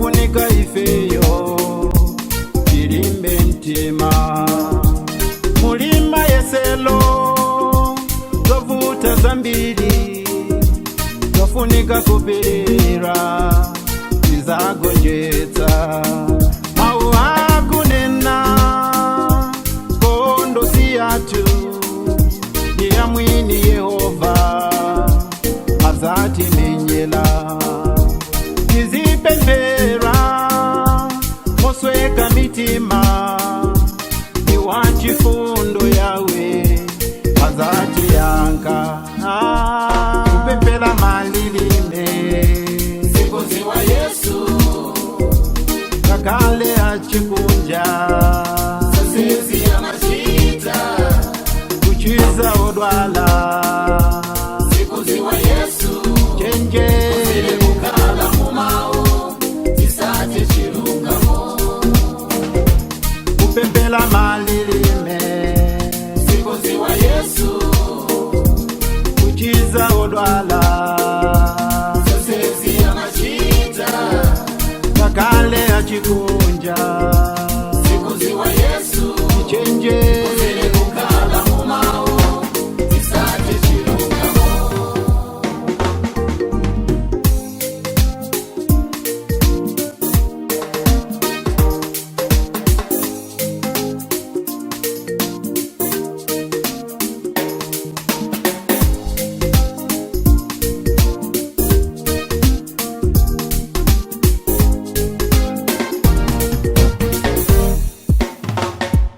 Chofunika ifeyo tilimbe mtima mulima yeselo zovuta zambiri zofunika kupirira tizagonjetsa mau akunena nkhondo si yathu ni ya mwini Yehova azatimenyela tizipemphera mosweka mitima ni wachifundo yawe azatiyanka. Ah, kupemphera malilime Sikuziwa Yesu kakale achikunja sisi amachita kuchiza odwala sikuziwa Yesu chenje kukala mumao tisate chilungamo kupemphera malilime sikuziwa Yesu kuchiza odwala sisi amachita kakale achikunja sikuziwa Yesu chenje kukala mumao tisate chilungamo.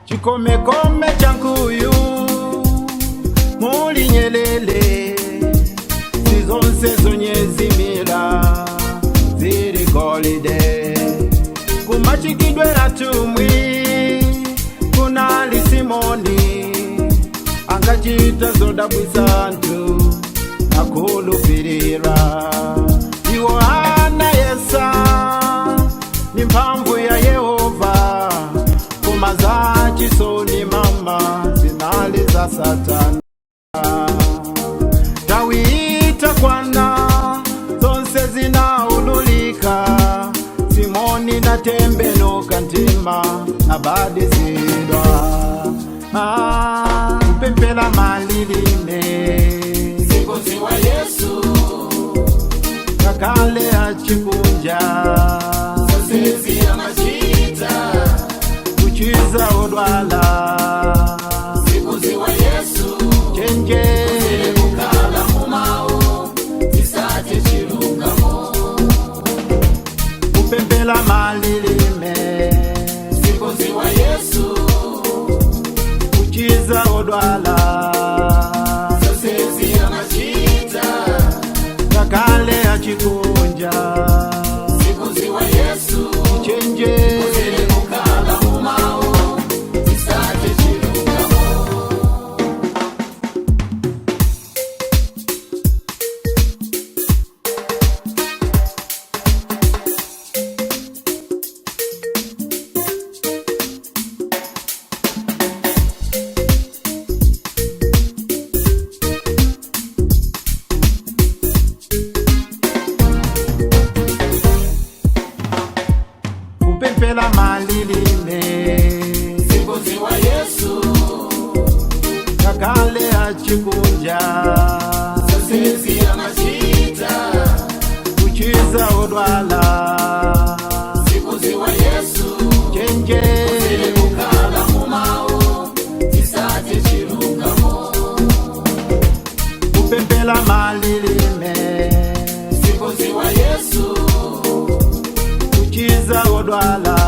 Chikomekome cha nkuyu muli nyelele zizonse zonyezimila zili golide kumachikidwe atumwi kunali Simoni angachita zodabwisa anthu akhulupirira iwo anayesa ni mphamvu ya Yehova koma za chisoni mama zinali za Satana. Nthawi itakwana zonse zinaululika Simoni na tembenuka mtima abatizidwa. Ah, kupemphera malilime Sikuziwa Yesu kakale achikunja sisi amachita kuchiza odwala sikuziwa Yesu chenje kukala mumao tisate chilungamo kupemphera malilime sikuziwa Yesu kuchiza odwala sisi amachita kakale achikunja sikuziwa Yesu chenje kukala mumao tisate chilungamo. Kupemphera malilime Sikuziwa Yesu kakale achikunja sisi amachita kuchiza odwala sikuziwa Yesu chenje kukala mumao tisate chilungamo kupemphera malilime sikuziwa Yesu kuchiza odwala.